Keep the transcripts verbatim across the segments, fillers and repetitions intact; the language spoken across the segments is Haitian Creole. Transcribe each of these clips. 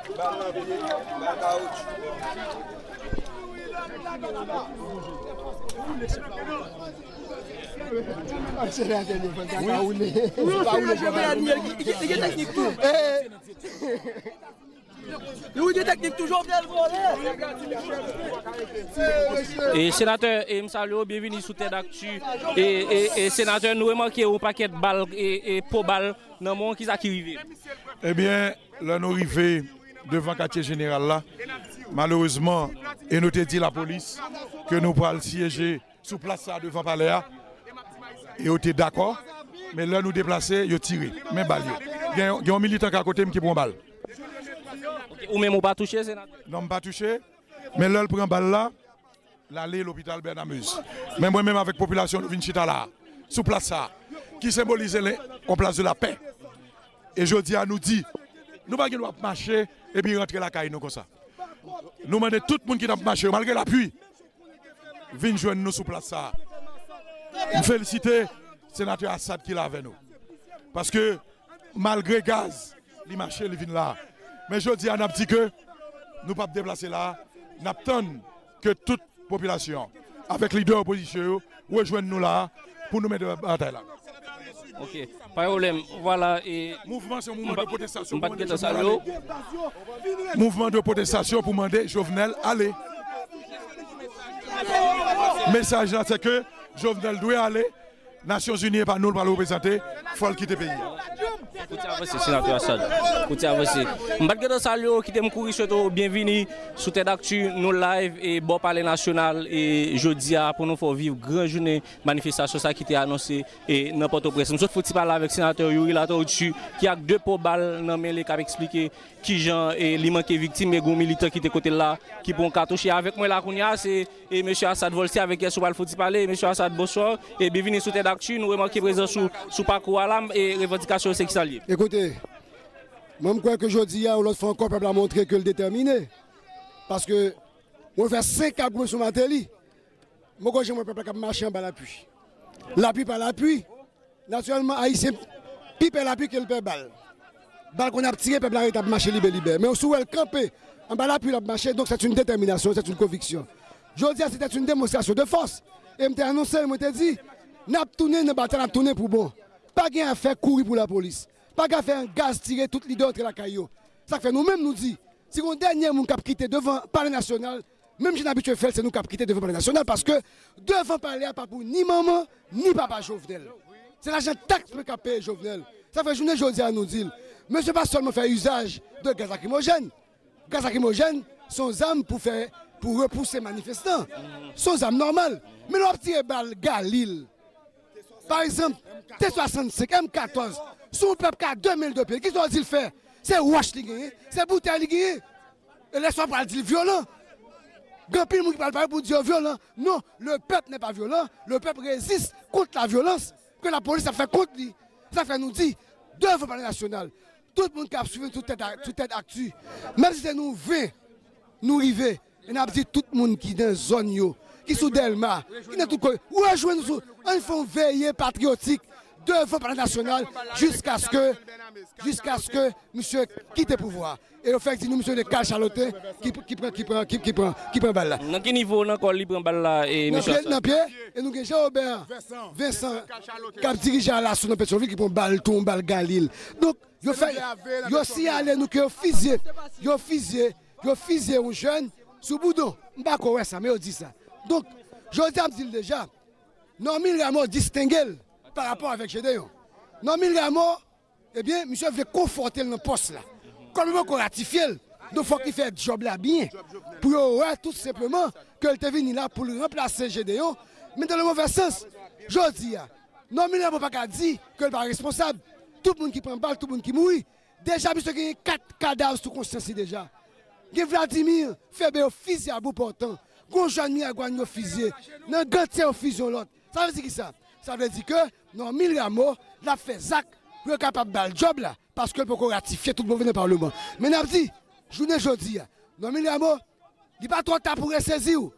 E senatè, e m salye w, byenvini sou Tèt Akti. E, e, e senatè, nou remake yon pakèt bal, e, e po bal nan men w, kisa ki rive? Ebyen, lè nou rive devan katye jeneral la, malerezman, e nou te di lapolis ke nou pral syeje sou plas sa devan palè a, e yo te dakò, men lè nou deplase, yo tire, men bal yo. Gen, gen yon militan k akote m ki pran bal. Ok, ou menm ou pa touche, senatè? Non, m pa touche, men lè l pran bal la, l ale lopital Bernard Meusse. Men mwen menm avèk popilasyon, nou vin chita la, sou plas sa, ki senbolize le, yon plas de lapè. E jodi a, nou di, nou pa gen dwa ap mache epi rantre lakay nou konsa. Nou mande tout moun ki t ap mache yo, malgre lapli, vin jwenn nou sou plas sa a. M felisite senatè Assad ki la avè nou. Paske malgre gaz, li mache, li vin la. Men jodi a, n ap di ke nou p ap deplase la. N ap tann ke tout popilasyon, avèk lidè opozisyon yo, rejwenn nou la pou nou mennen batay la. Ok, pa gen pwoblèm. Vwala, e mouvman se yon mouvman de pwotestasyon pou mande Jovenel ale. Mouvman de pwotestasyon pou mande Jovenel ale. Mesaj la, se ke Jovenel dwe ale. Nasyonzini e pa nou l pral reprezante, fò l kite peyi a. Koute avanse, senatè Assad. Koute avanse. M pa t gentan salye w, kite m kouri swete w byenvini sou Tèt Akti, nou live e bò Palè Nasyonal, e jodi a pou nou fè w viv gran jounen manifestasyon sa ki te anonse e nan Pòtoprens. M sot fouti pale avèk senatè Youri Latortue ki ak de po bal nan men li k ap eksplike kijan e li manke viktim e gon militan ki te kote l la ki pran katouch. E avèk mwen la kounye a se e mesye Assad Volcy avèk kiyès ou pral fouti pale. Mesye Assad, bonswa e byenvini sou Tèt Akti. Nou remake prezans ou sou pakou a la e revandikasyon yo se kisa l ye? Ekoute, mwen m kwè ke jodi a yon lòt fwa ankò pèp la montre ke l detèmine. Paske mwen fè senk an goumen sou Martelly. Mwen poko janm wè pèp la k ap mache anba lapli. Lapli pa lapli. Natirèlman, Ayisyen pi pè lapli ke l pè bal. Bal konn ap tire, pèp la ret ap mache libè libè. Men si w wè l kanpe anba lapli l ap mache, donk c'est une détermination, c'est une conviction. Jodi a, c'était une démonstration de force. E m te anonse l, mwen te di, n ap tounen nan batay, n ap tounen pou bon. Pa gen afè kouri pou lapolis. Pa gen afè gaz tire, tout lidè antre lakay yo. Sa k fè nou menm nou di, si gon dènye moun k ap kite devan Palè Nasyonal, menm jan n abitye fè l, se nou k ap kite devan Palè Nasyonal, paske devan palè a pa pou ni manman, ni papa Jovenel. Se lajan taks mwen k ap peye Jovenel. Sa fè jounen jodi a nou di l, mesye pa sèlman fè izaj de gaz lakrimojèn. Gaz lakrimojèn se yon zam pou fè, pou repouse manifestan. Se yon zam nòmal. Men lè w ap tire bal Galil, pa egzanp, T swasannsenk, M katòz, sou yon pèp ki a de mil de pye, kisa w di l fè? Se wòch li genyen, se boutèy li genyen. E lè sa w pral di l vyolan. Gen anpil moun ki pral pale pou di yo vyolan. Non, le peuple n'est pas violent, le peuple résiste contre la violence que la police ap fè kont li. Sa fè nou di, devan Palè Nasyonal, tout moun k ap swiv nou sou Tèt, sou Tèt Akti, menm si se nou ven, nou rive, e n ap di tout moun ki nan zòn yo, ki sou Dèlma, ki nan tout kote, rejwenn nou sou, ann fè yon veye patriyotik devan Palè Nasyonal jiskaske, jiskaske misye kite pouvwa a. E yo fèk di nou misye se Kal Chaloten ki, ki pran, ki pran, ki, ki pran, ki pran bal la. Nan ki nivo nan kò li pran bal la, e, nan mesye pye, Assad? Nan pye, e nou gen Jean Robert Vincent k ap dirije Alaso nan Petyonvil ki pran bal, tou yon bal Galil. Donk, yo fè, yo siyale nou ke yo fizye, yo fizye, yo fizye yon jèn sou Boudon. M pa ko wè sa, men yo di sa. Donk, jodi a m di l deja, Normil Rameau distenge l pa rapò avèk Gedeon. Normil Rameau, ebyen, misye vle konfòte l nan pòs la. Kòm li poko ratifye l, donk fòk li fè djòb la byen. Pou yo wè tou senpleman ke l te vini la pou l ranplase Gedeon, men dans le mauvais sens. Jodi a, Normil Rameau pa ka di ke l pa responsab. Tout moun ki pran bal, tout moun ki mouri, deja misye genyen kat kadav sou konsyans li deja. Gen Vladimir Febe yo fizye a bout pòtan. Gon jèn Miragwàn yo fizye. Nan Gantye yo fizye yon lòt. Sa vle di kisa? Sa vle di ke Normil Rameau l ap fè zak pou yo kapab ba l djòb la, paske l poko ratifye tout move nan palman. Men n ap di, jounen jodi a, Normil Rameau, li pa twò ta pou resezi w.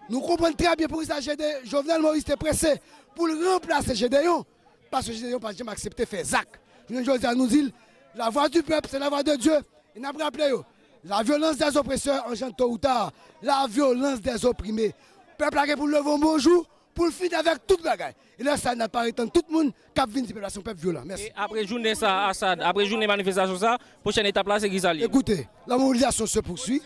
Nou konprann trè byen poukisa Gede-, Jovenel Moïse te prese pou l ranplase Gedeon, paske Gedeon pa t janm aksepte fè zak. Jounen jodi a, nou di l, la voix du peuple, c'est la voix de Dieu. E n ap raple yo, La violence des oppresseurs engendre tôt ou tard la violence des opprimés. Pèp la gen pou l leve yon bon jou, pou l fini avèk tout bagay. E lè sa, n ap arete tout moun k ap vin di pèp la se yon pèp vyolan. Mèsi. E apre jounen sa, Asad, apre jounen manifestasyon sa, pwochèn etap la, se ki sa l ye? Écoutez, la mobilisation se poursuit.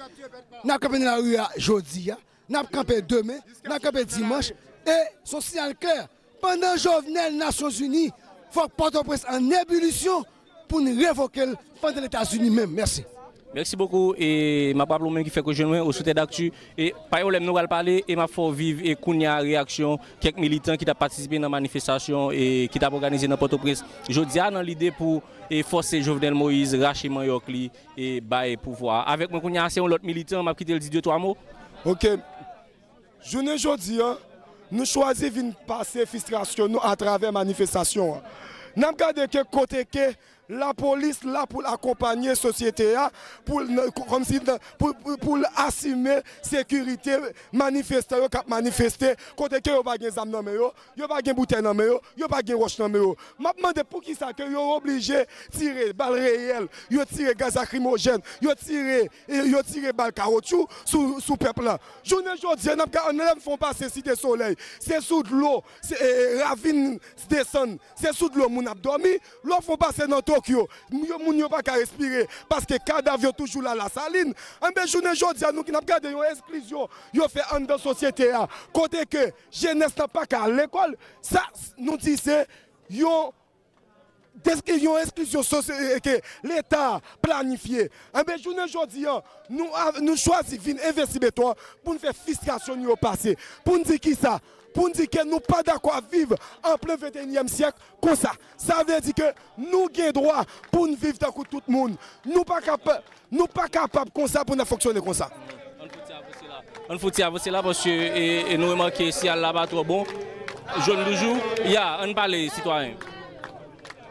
N ap kanpe nan lari a jodi a. N ap kanpe demen, n ap kanpe dimanch, e se yon siyal klè. Pandan Jovenel Nasyonzini, fòk Pòtoprens an ebilisyon pou n revoke l pandan Letazini menm. Mèsi. Mèsi bokou, e m ap raple w menm ki fèk rejwenn mwen, ou sou Tèt Akti, e pa gen pwoblèm, nou pral pale, e m ap fè w viv, e kounye a, reyaksyon kèk militan ki t ap patisipe nan manifestasyon, e ki t ap òganize nan Pòtoprens jodi a, nan lide pou, e fòse Jovenel Moïse rache manyòk li, e bay pouvwa a. Avèk mwen kounye a, se yon lòt militan, m ap kite l di de twa mo. Ok. Jounen jodi a, nou chwazi vin pase fristrasyon nou atravè manifestasyon an. N ap gade ke kote ke lapolis la pou l akonpanye sosyete a, pou l, kòmsi, pou, pou, pou l asime sekirite manifestan yo k ap manifeste, kote ke yo pa gen zam nan men yo, yo pa gen boutèy nan men yo, yo pa gen wòch nan men yo. M ap mande poukisa ke yo oblije tire bal reyèl, yo tire gaz lakrimojèn, yo tire, e, yo tire bal kawotchou sou, sou pèp la. Jounen jodi a, n ap ka, lè m fè yon pase Site Solèy, se sou dlo, se, e, e, ravin desann, se sou dlo moun ap dòmi. Lè w fè yon pase nan Tokyo, yo, moun yo pa ka respire, paske kadav yo toujou la Lasalin. Enben, jounen jodi a, nou ki n ap gade yon esklizyon yo fè anndan sosyete a, kote ke jenès lan pa ka al lekòl, sa, nou di se yon, deski-, yon esklizyon sosyo-, e, ke Leta planifye. Enben, jounen jodi a, nou a, nou chwazi vin envesti beton an pou n fè fristrasyon nou yo pase. Pou n di kisa? Pou n di ke nou pa dakò ap viv an plen venteyinyèm syèk konsa. Sa vle di ke nou gen dwa pou n viv tankou tout moun. Nou pa ka pa, nou pa kapab konsa pou n ap fonksyone konsa. Ann fouti avanse la. Ann fouti avanse la, paske, e, e nou remake siyal la pa twò bon. Jòn toujou. Ya, ann pale, sitwayen.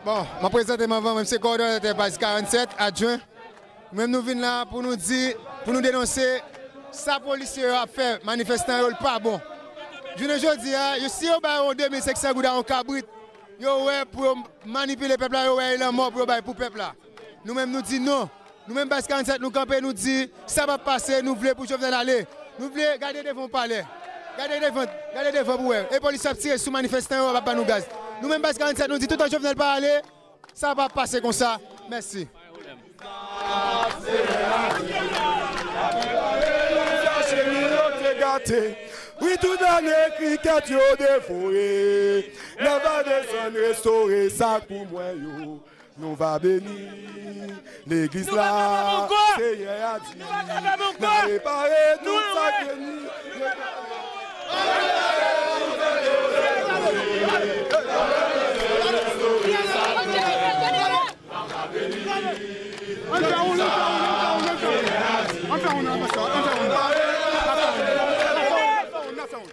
Bon, m ap prezante m anvan, mwen se kowòdonatè baz karannsèt, adjwen. Nou menm nou vin la pou nou di, pou nou denonse sa polisye yo ap fè manifestan yo, l pa bon. Jounen jodi a, yo, si yo ba yo de mil senk san goud a yon kabrit, yo wè pou yo manipile pèp la, yo wè e lanmò pou yo bay pou pèp la. Nou menm nou di non. Nou menm baz karannsèt, nou kanpe, nou di sa p ap pase, nou vle pou Jovenel ale. Nou vle, gade devan w palè. Gade devan, gade devan pou wè. E polis ap tire sou manifestan yo, p ap ba nou gaz. Nou menm baz karannsèt, nou di toutan Jovenel pa ale, sa p ap pase konsa. Mèsi. Cheri, yo te gate. Wi, tout ane, krikèt yo devore. Lè va desann, restore sa k pou mwen yo. Nou va beni legliz la. Seyè a di, n a repare tout sa k vini. Ann fè youn, ann fè youn, ann fè youn, ann fè youn. Ann fè youn, ann fè youn, ann fè youn. Ann fè youn, ann fè youn, ann fè youn.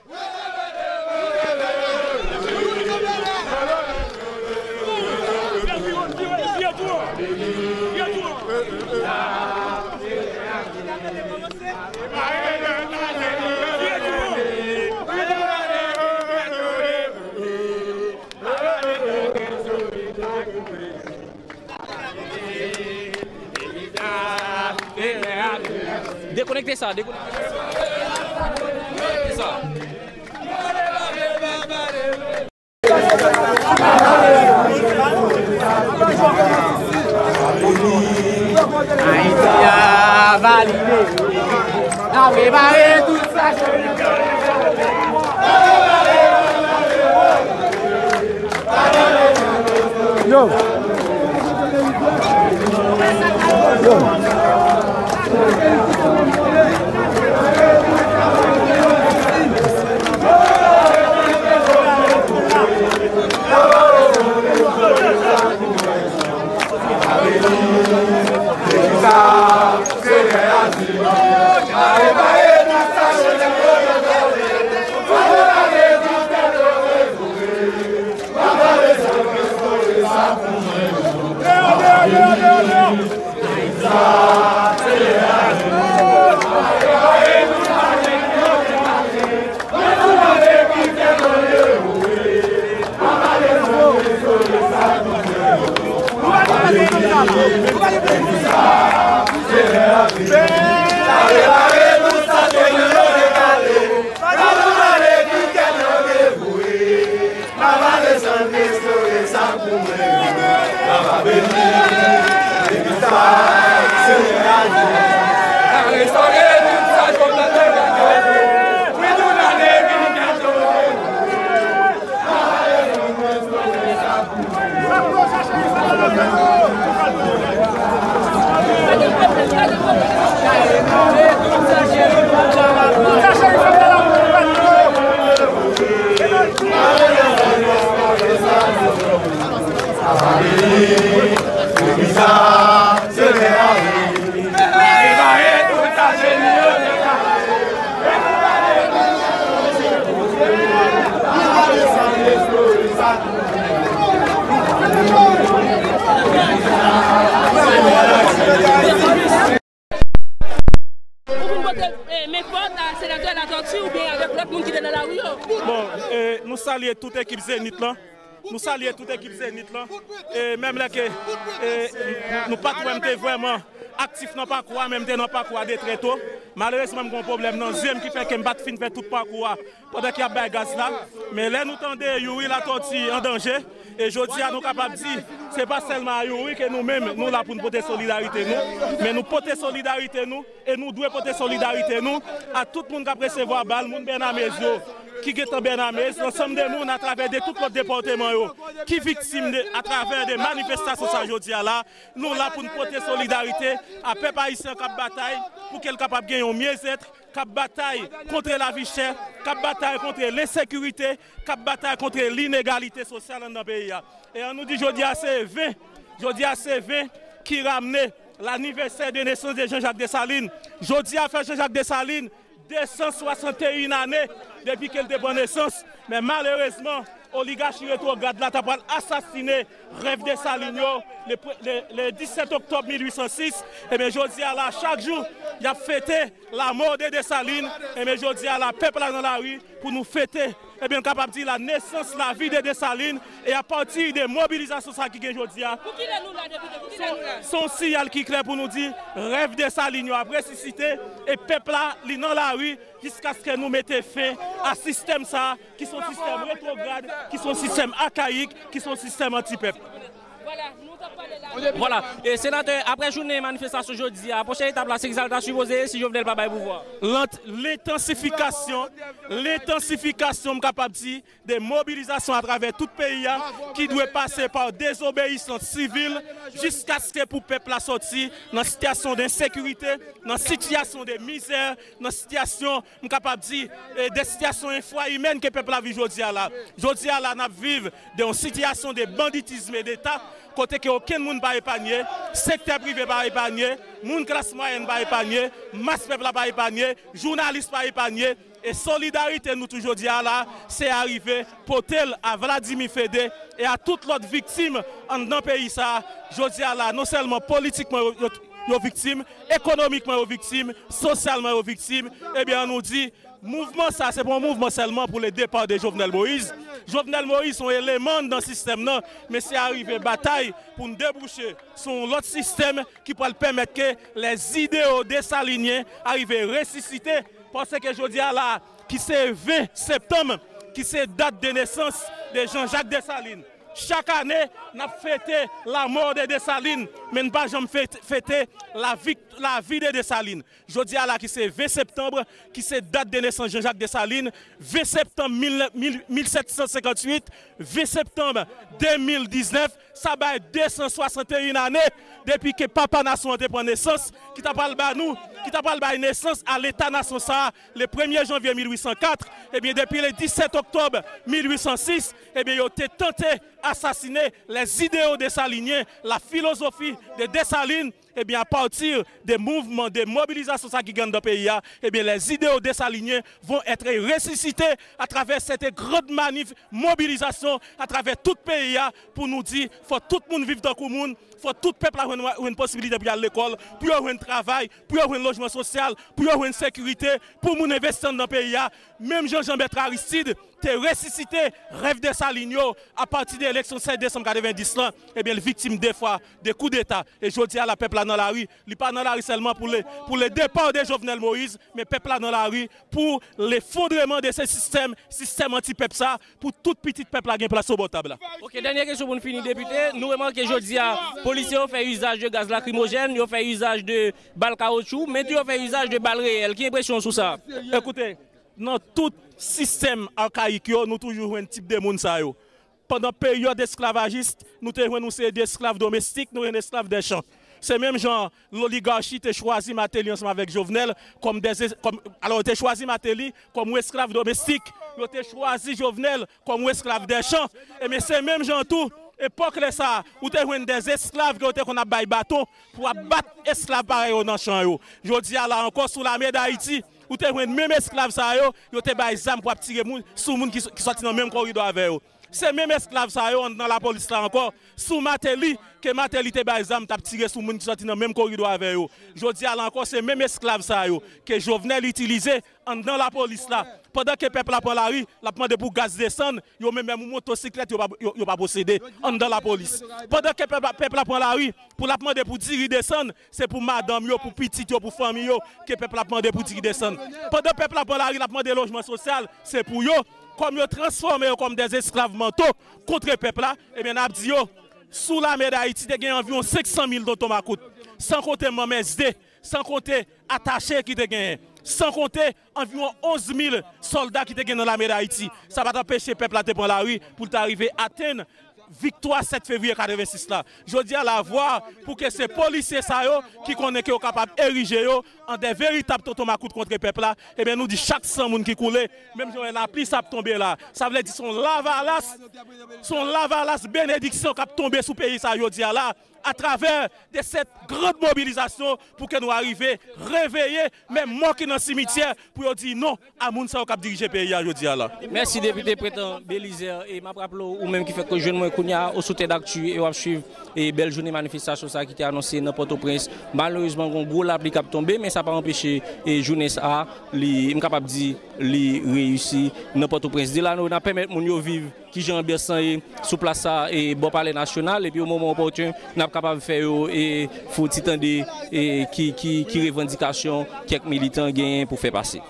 Dekonekte sa, dekonekte sa. Ayiti a valide. N a prepare tout sa. Yo. Yo. Ou vin pote, eh, men fòt a senatè Latortue oubyen avèk lòt moun ki te nan lari yo? Bon, eh, nou salye tout ekip Zenith lan. Nou salye tout ekip Zenith lan. E menm lè ke, eh, nou pa t wè m te vrèman aktif nan pakou a, men m te nan pakou a de trè to. Malerezman, m gen yon pwoblèm nan zye m ki fè ke m pa t fin fè tout pakou a pandan ke y ap bay gaz la. Men lè nou tande Youri Latortue an danje, e jodi a nou kapab di, se pa sèlman a Youri ke nou menm, nou la pou n pote solidarite nou, men nou pote solidarite nou, e nou dwe pote solidarite nou a tout moun k ap resevwa bal, moun Bènamez yo, ki gentan Bènamez, ansanm de moun atravè de tout lòt depatman yo, ki viktim de, atravè de manifestasyon sa jodi a la. Nou la pou n pote solidarite a pèp ayisyen k ap batay pou ke l kapab gen yon myezèt, k ap batay kont lavi chè, k ap batay kont lensekirite, k ap batay kont linegalite sosyal anndan peyi a. E ann nou di jodi a se ven, jodi a se ven ki ramne l'anniversaire de naissance de Jean-Jacques Dessalines. Jodi a fè Jean-Jacques Dessalines de san swasanteyin ane depi ke l te pran nesans. Men malerezman, oligachi retwograd la ta pral asasinen rèv Desalin yo le, pre- le, le disèt oktòb mil uit san sis. Ebyen, jodi a la, chak jou, y ap fete la mort de Dessalines. Ebyen, jodi a la, pèp la nan lari pou nou fete, ebyen, n kapab di la nesans lavi de Desalin. E apati de mobilizasyon sa ki gen jodi a, Pou kilè nou la, depite? Pou kilè nou la? Se yon siyal ki klè pou nou di rèv Desalin yo ap resisite, e pèp la, li nan lari jiskaske nou mete fen a sistèm sa, ki se yon sistèm retwograd, ki se yon sistèm akayik, ki se yon sistèm antipèp. Vwala, nou t ap pale la. Vwala, e senatè, apre jounen manifestasyon jodi a, pwochen etap la, se kisa l ta sipoze ye si Jovenel pa bay pouvwa? Lant- lentansifikasyon, lentansifikasyon, m kapab di, de mobilizasyon atravè tout peyi a, ki dwe pase pa dezobeyisans sivil, jiskaske pou pèp la sòti nan sitiyasyon de ensekirite, nan sitiyasyon de mizè, nan sitiyasyon, m kapab di, e, de sitiyasyon enfwa imèn ke pèp la viv jodi a la. Jodi a la, n ap viv de yon sitiyasyon de banditisme d'État, kote ke okenn moun pa epanye, sektè prive pa epanye, moun klas mwayèn pa epanye, mas pèp la pa epanye, jounalis pa epanye, e solidarite nou tou jodi a la, se arive pote l a Vladimir Fede e a tout lòt viktim anndan peyi sa a. Jodi a la, non sèlman politikman yo, yo, yo viktim, ekonomikman yo viktim, sosyalman yo viktim. Ebyen, ann nou di, mouvman sa, se pa yon mouvman sèlman pou le départ de Jovenel Moïse. Jovenel Moïse se yon eleman anndan sistèm nan, men se arive batay pou n debouche sou yon lòt sistèm ki pral pèmèt ke les idéaux dessalinien arive resisite. Paske jodi a la, ki se ven septanm, ki se dat de nesans de Jean-Jacques Dessalines. Chak ane, n ap fete la mort de Dessalines, men n pa janm fete, fete la vikt- la vi de Dessalines. Jodi a la, ki se ven septanm, ki se dat de nesans Jean-Jacques Dessalines, ven septanm mil, mil, mil sèt san senkantuit, ven septanm de mil diznèf, sa bay de san swasanteyin ane depi ke papa nasyon an te pran nesans, ki ta pral ba nou, ki ta pral bay nesans a leta nasyon sa a, le premye janvye mil uit san kat. Ebyen, depi le disèt oktòb mil uit san sis, ebyen, yo te tante asasinen les idéaux dessalinien, la philosophie de Dessalines. Ebyen, apati de mouvman de mobilizasyon sa ki gen anndan peyi a, ebyen, les idéaux dessalinien vont être ressuscités à travers cette grande manif mobilisation à travers tout peyi a, pou nou di, fò tout moun viv tankou moun, fò tout pèp la jwenn, jwenn posibilite pou y al lekòl, pou yo jwenn travay, pou yo jwenn lojman sosyal, pou yo jwenn sekirite, pou moun envesti anndan peyi a. Menm jan Jean Bertrand Aristide te resisite rèv Desalin yo apati de eleksyon sèz desanm katrevendis lan, ebyen, li viktim de fwa de koudeta. E jodi a la, pèp la nan lari, li pa nan lari sèlman pou le, pou le départ de Jovenel Moïse, men pèp la nan lari pou lefondreman de se sistèm, sistèm anti-pèp sa, pou tout pitit pèp la gen plas sou bò tab la. Ok, dènye kesyon pou n fini, depite. Nou remake jodi a, polisye yo fè izaj de gaz lakrimojèn, yo fè izaj de bal kawotchou, men tou yo fè izaj de bal reyèl. Ki enpresyon w sou sa? Ekoute, nan tout sistèm akayik yo, nou toujou jwenn tip de moun sa yo. Pandan peryòd esklavajis, nou te jwenn yon seri de esklav domestik, nou jwenn esklav dè chan. Se menm jan loligachi te chwazi Mateli ansanm avèk Jovenel kòm dè, kòm, alò, yo te chwazi Mateli kòm yon esklav domestik, yo te chwazi Jovenel kòm yon esklav dè chan. Ebyen, se menm jan tou, epòk lè sa a, ou te jwenn dè esklav ke yo te konn ap bay baton pou ap bat esklav parèy yo nan chan yo. Jodi a la ankò, sou lame Dayiti, ou te jwenn menm esklav sa yo, yo te bay zam pou ap tire moun, sou moun ki, ki sòti nan menm koridò avè yo. Se menm esklav sa yo anndan lapolis la ankò, sou Mateli, ke Mateli te bay zam, t ap tire sou moun ki sòti nan menm koridò avè yo. Jodi a la ankò, se menm esklav sa yo ke Jovenel itilize anndan lapolis la. Pandan ke pèp la pran lari, l ap mande pou gaz desann, yo menm, menm yon motosiklèt yo pa, yo, yo pa posede anndan lapolis. Pandan ke pèp la, pèp la pran lari, pou l ap mande pou diri desann, se pou madanm yo, pou pitit yo, pou fanmi yo, ke pèp la ap mande pou diri desann. Pandan pèp la pran lari, l ap mande lojman sosyal, se pou yo. Kòm yo transfòme yo kòm dè esklav manto kont pèp la, ebyen, n ap di yo, sou lame Dayiti, te gen anviwon senk san mil tonton makout, san konte manm S D, san konte atache ki te genyen, san konte anviwon onz mil sòlda ki te gen nan lame Dayiti. Sa pa t anpeche pèp la te pran lari pou l ta rive atenn viktwa sèt fevriye katrevensis la. Jodi a la, vwa pou ke se polisye sa yo ki konnen ke yo kapab erije yo an de veritab tonton makout kont pèp la, ebyen, nou di chak san moun ki koule, menm jan w wè lapli sa ap tonbe la, sa vle di se yon lavalas, se yon lavalas benediksyon k ap tonbe sou peyi sa jodi a la, atravè de cette grande mobilisation pou ke nou arive reveye menm mò ki nan simityè pou yo di non a moun sa yo k ap dirije peyi a jodi a la. Mèsi, depite Prétan Belizaire. E m ap raple w, ou menm ki fèk jwenn mwen kounye a, ou sou Tèt Aktu e w ap swiv e bèl jounen manifestasyon sa a ki te anonse nan Pòtoprens. Malerezman, gen yon gwo lapli k ap tonbe, men sa pa anpeche e jounen sa a, li, m kapab di, li reyisi nan Pòtoprens. Delano, n ap pèmèt moun yo viv kijan anbyans lan ye sou plas sa a, e bò Palè Nasyonal, epi o moman opòtin, n ap kapab fè yo e fè w ti tande e ki, ki, ki revandikasyon kèk militan genyen pou fè pase.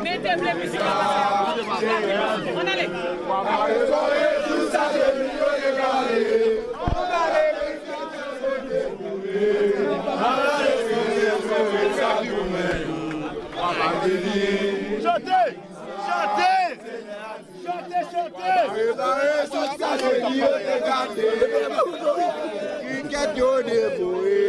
Mete vle mizik la pase. Ann ale. Chante! Chante! Chante, chante! Prepare sòt kache ki yo te gate. Krikèt yo devore.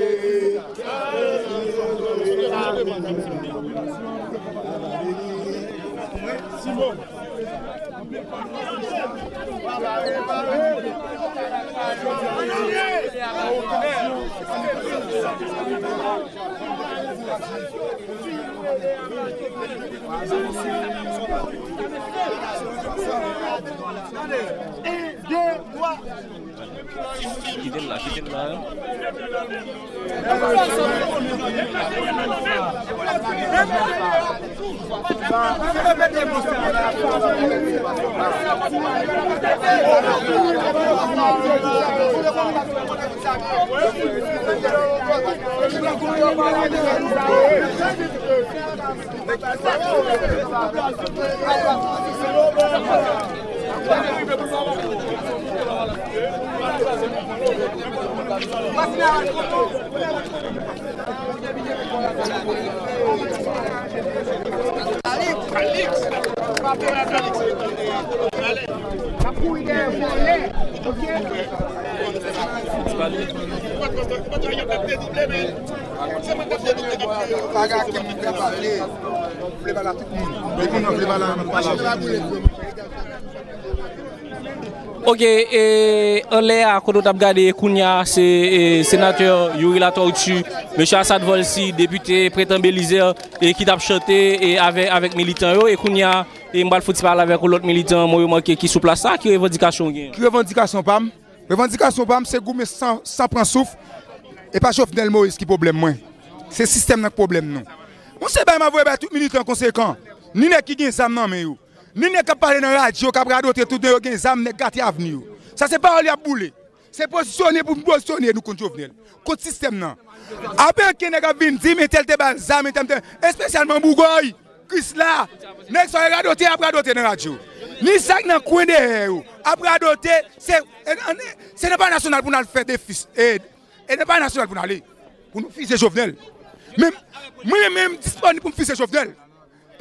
Simon. Kite l la, kite l la. Ok, e, anlè a, kote w t ap gade kounye a, se, e, senatè Youri Latortue, mesye Assad Volcy, depite Prétan Belizaire, e, ki t ap chante, e, avè-, avèk militan yo. E kounye a, E m pral fouti pale avèk yon lòt militan mwen remake ki sou plas la, ki revandikasyon w genyen? Ki revandikasyon pa m? Revandikasyon pa m se goumen san, san pran souf. E pa Jovenel Moïse ki pwoblèm mwen. Se sistèm nan k pwoblèm nou. Yon sèl bagay m ap voye bay tout militan konsekan. Ni nèg ki gen zam nan men yo. Ni nèg k ap pale nan radyo, k ap radote tout nèg yo gen zam, nèg gate avni yo. Sa se pawòl y ap boule. Se pozisyone pou n pozisyone nou kont Jovenel, kont sistèm nan. Apre anken nèg ap vin di m entèl te ba l zam, entèl te, espesyalman Bougòy, Krisla, nèg sa yo radote, ap radote nan radyo. Ni sa k nan kwen dèyè yo ap radote, se, e, an, se nan Palè Nasyonal pou n al fè defis, e, e nan Palè Nasyonal pou n ale, pou nou fize Jovenel. Men, mwen menm, menm disponib pou m fize Jovenel.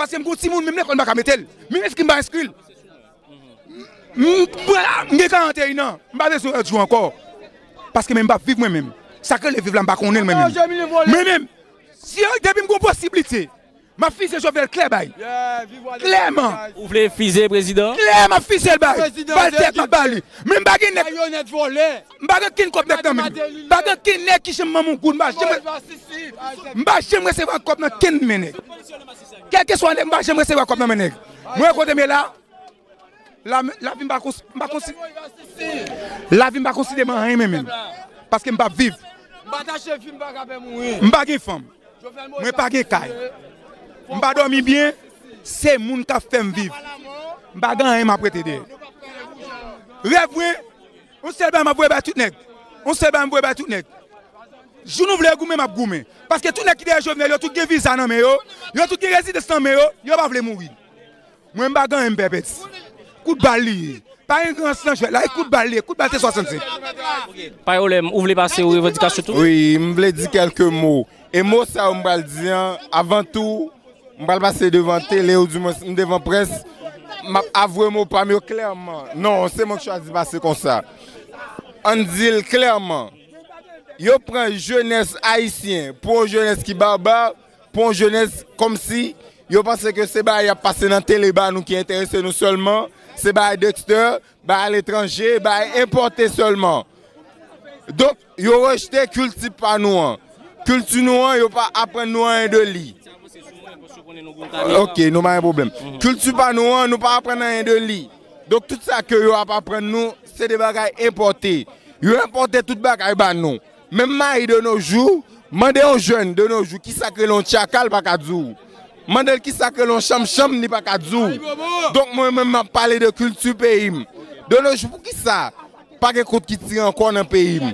Paske m gon timoun, menm lekòl m pa ka mete l. Menm enskri m pa enskri l. M, m, m gen karanteyin an, m pa bezwen lòt jou ankò. Paske men m p ap viv mwen menm. Sa k rele viv la, m pa konnen l mwen menm. Mwen menm, si yo, depi m gon posiblite, m ap fize Jovenel klè bay. Klèman. Ou vle fize prezidan? Klè, m ap fize l bay. Bal tèt, m ap ba li. Men m pa gen nèg. M pa gen kenn kòb nèg nan men m. M pa gen kenn nèg ki janm ban m yon goud. M pa janm, m pa janm resevwa kòb nan kenn men nèg. Kèlkeswa nèg, m pa janm resevwa kòb nan men nèg. Mwen kote m ye la, la, lavi m pa konsi-, m pa konsi-, lavi m pa konsidere m anyen men menm. Paske m p ap viv. M pa gen fanm. Mwen pa gen kay. M pa dòmi byen. Se moun k ap fè m viv. M pa gen anyen m ap rete dèyè. Rèv mwen, yon sèl bagay m ap voye bay tout nèg. Yon sèl bagay m voye bay tout nèg. Jou nou vle goumen, m ap goumen. Paske tout nèg ki dèyè Jovenel, yo tout gen viza nan men yo, yo tout gen rezidans nan men yo, yo pa vle mouri. Mwen, m pa gen anyen m pè pèdi. Kout bal li ye. Pa gen rans nan jwèt la, e kout bal li ye, kout bal te swasannsenk. Pa gen pwoblèm, ou vle pase yon revandikasyon tou? Wi, m vle di kèlke mo. E mo sa yo m pral di an, avan tou, m pral pase devan tele, oudimwens m devan près, m ap avwe mo pa m yo klèman. Non, se mwen k chwazi pase konsa. Ann di l klèman. Yo pran jenès ayisyen pou yon jenès ki baba, pou yon jenès kòmsi yo panse ke se bagay y ap pase nan tele ba nou ki enterese nou sèlman, se bagay Dexter, bagay aletranje, bagay enpòte sèlman. Donk, yo rejte kilti pa nou an. Kilti nou an, yo pa aprann nou anyen de li. Ok, nou pa gen pwoblèm. Kilti pa nou an, nou pa aprann anyen de li. Donk, tout sa ke yo ap aprann nou, se de bagay enpòte. Yo enpòte tout bagay ba nou. Menm mayi de nos jours, mande yon jèn de nos jours kisa k rele yon tchaka, l pa ka di w. Mande l kisa k rele yon chanmchanm, li pa ka di w. Donk mwen menm m ap pale de kilti peyi m. De nos jours, poukisa pa gen kont ki tire ankò nan peyi m?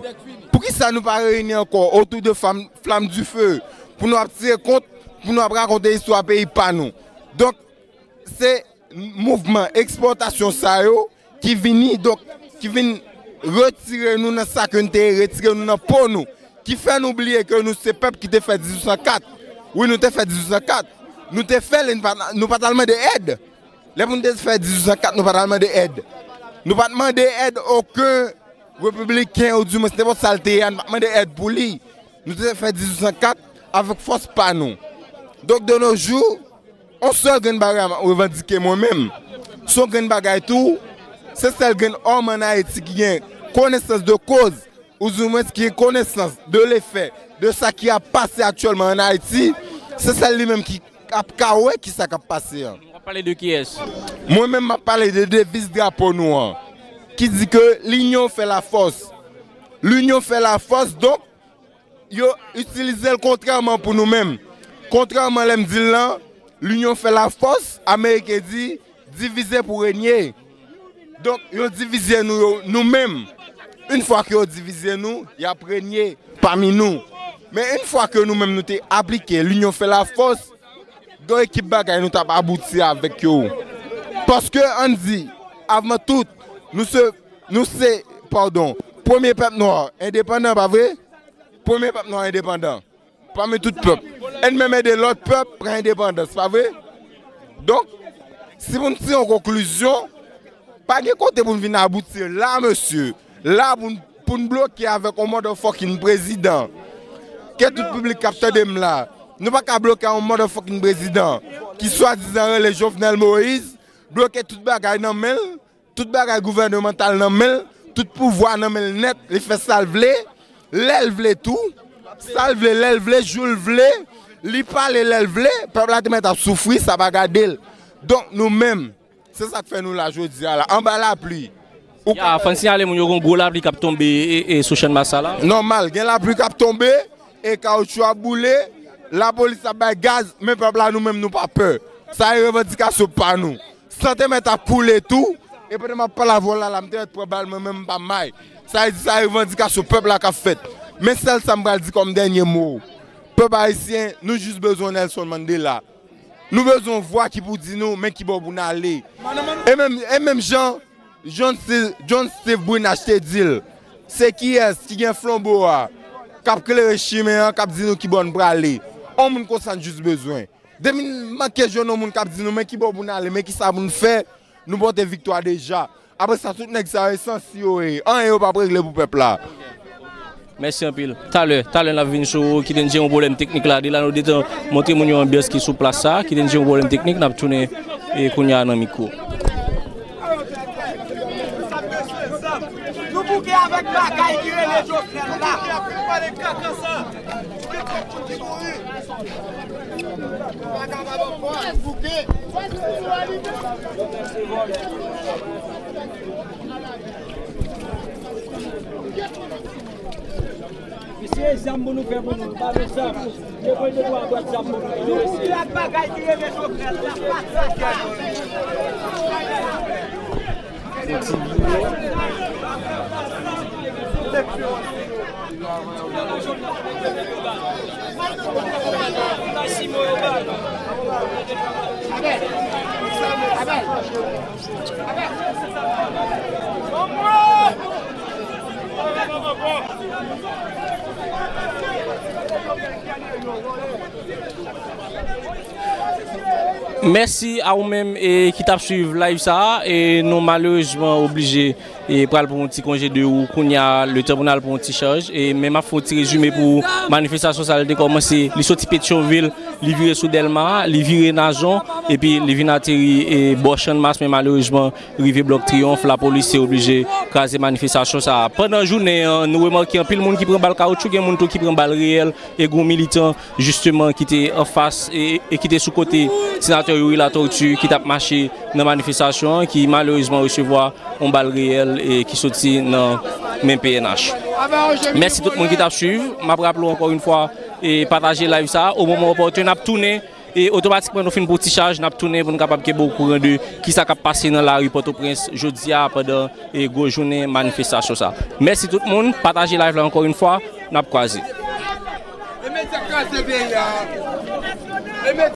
Poukisa nou pa reyini ankò otou de fam, flamme du feu pou nou ap tire kont, pou nou ap rakonte istwa peyi pa nou? Donk, se mouvman ekspòtasyon sa yo ki vini, donk, ki vin retire nou nan sa ke n te ye, retire nou nan po nou, ki fè nou bliye ke nou se pèp ki te fè dizuit san kat. Wi, nou te fè dizuit san kat. Nou te fè l, e nou pa, nou pa t al mande èd. Lè pou nou te fè dizuit san kat, nou pa t al mande èd. Nou pa t mande èd okenn repibliken, oudimwens nenpòt sa l te ye a, nou pa t mande èd pou li. Nou te fè dizuit san kat avèk fòs pa nou. Donk, de nos jours, yon sèl grenn bagay m ap revandike mwen menm. Se yon grenn bagay tou, se sèl grenn òm ann Ayiti ki gen konesans de koz, oudimwens ki gen konesans de lefè de sa ki ap pase aktyèlman ann Ayiti, se sèl li menm ki ap ka wè kisa k ap pase an. W ap pale de kiyès? Mwen menm, m ap pale de deviz drapo nou an, ki di ke l'union fait la force. L'union fait la force, donk, yo itilize l kontrèman pou nou menm. Kontrèman lè m di l lan, l'union fait la force, Ameriken di, divize pou renye. Donk, yo divize nou, yo, nou menm. Yon fwa ke yo divize nou, y ap renye pami nou. Men yon fwa ke nou menm nou te aplike l'union fait la force, gen ekip bagay nou t ap abouti avèk yo. Paske, ann di, avan tout, nou se, nou se, padon, premye pèp nwa endepandan, pa vre? Premye pèp nwa endepandan pami tout pèp. N menm ede lòt pèp pran endepandans, pa vre? Donk, si pou n tire yon konklizyon, pa gen kote pou n vin abouti la, mesye. La pou n, pou n bloke avèk yon motherfucking prezidan. Ke tout piblik k ap tande m la, nou pa ka bloke yon motherfucking prezidan ki swadizan rele Jovenel Moïse, bloke tout bagay nan men l, tout bagay gouvènemantal nan men l, tout pouvwa nan men l nèt, li fè sa l vle, lè l vle tou, sa l vle, lè l vle, jou l vle, li pale lè l vle, pèp la te mèt ap soufri, sa pa gade l. Donk, nou menm, se sa k fè nou la jodi a la, anba lapli. Ou Ya, fò n siyale moun yo gon gwo lapli k ap tonbe e, e sou Channmas sa la. Nòmal, gen lapli k ap tonbe e kawotchou ap boule, lapolis ap bay gaz, men pèp la nou menm nou pa pè. Sa e revandikasyon pa nou. San te mèt ap koule tou, e pandan m ap pale avè w la, la, m te mèt pran bal, mwen menm m pa may. Sa e di sa e revandikasyon pèp la k ap fèt. Men sèl sa m pral di kòm dènye mo. Pèp ayisyen, nou jis bezwen Nelson Mandela. Nou bezwen yon vwa ki pou di nou, men ki bò pou n ale. E menm, e menm jan, John Steve, John Steve Brunache te di l, se kiyès ki gen flanbo a, k ap klere chimen an, k ap di nou ki bò n prale. Yon moun konsa n jis bezwen. Depi n manke jwenn yon moun k ap di nou, men ki bò pou n ale, men ki sa pou n fè, nou pote viktwa deja. Apre sa, tout nèg sa yo, e sansi yo ye. Anyen yo p ap regle pou pèp la. Mèsi anpil. Talè, talè n ap vin sou ou, kite n jere yon pwoblèm teknik la. De la nou detan montre moun yo anbyans ki sou plas sa, kite n jere yon pwoblèm teknik, n ap tounen e kounye a nan mikwo. Nou bouke avèk bagay ki rele Jovenel la. Mesye, zam pou nou fè pou nou, ba nou zam. Depoze de twa bwat zam pou nou, mesye. Tout bagay ki rele Jovenel la, pa sa. Mèsi a ou menm e ki t ap swiv live sa a. E nou malerezman oblije e pral pran yon ti konje de ou kounye a, letan pou n al pran yon ti chaj. E men m ap fè yon ti rezime pou manifestasyon sa a, li te kòmanse, li soti Petyonvil, li vire sou Dèlma, li vire Nazon, epi li vin ateri e bò Channmas, men malerezman, rive Blòk Triyonf, lapolis te oblije kraze manifestasyon sa a. Pandan jounen an, nou remake anpil moun ki pran bal kawotchou, gen moun tou ki pran bal reyèl, e gen yon militan, jisteman, ki te anfas e, e ki te sou kote senatè Youri Latortue ki t ap mache nan manifestasyon an, ki malerezman resevwa yon bal reyèl e ki soti nan men P N H. Mèsi tout moun ki t ap swiv. M ap raple w ankò yon fwa, e pataje live sa a. O moman opòtè, n ap tounen e otomatikman nou fin pran ti chaj, n ap tounen pou n kapab kenbe w okouran de kisa k ap pase nan lari Pòtoprens jodi a pandan e gwo jounen manifestasyon sa. Mèsi tout moun, pataje live la ankò yon fwa, n ap kwaze. E medya kraze peyi a. E medya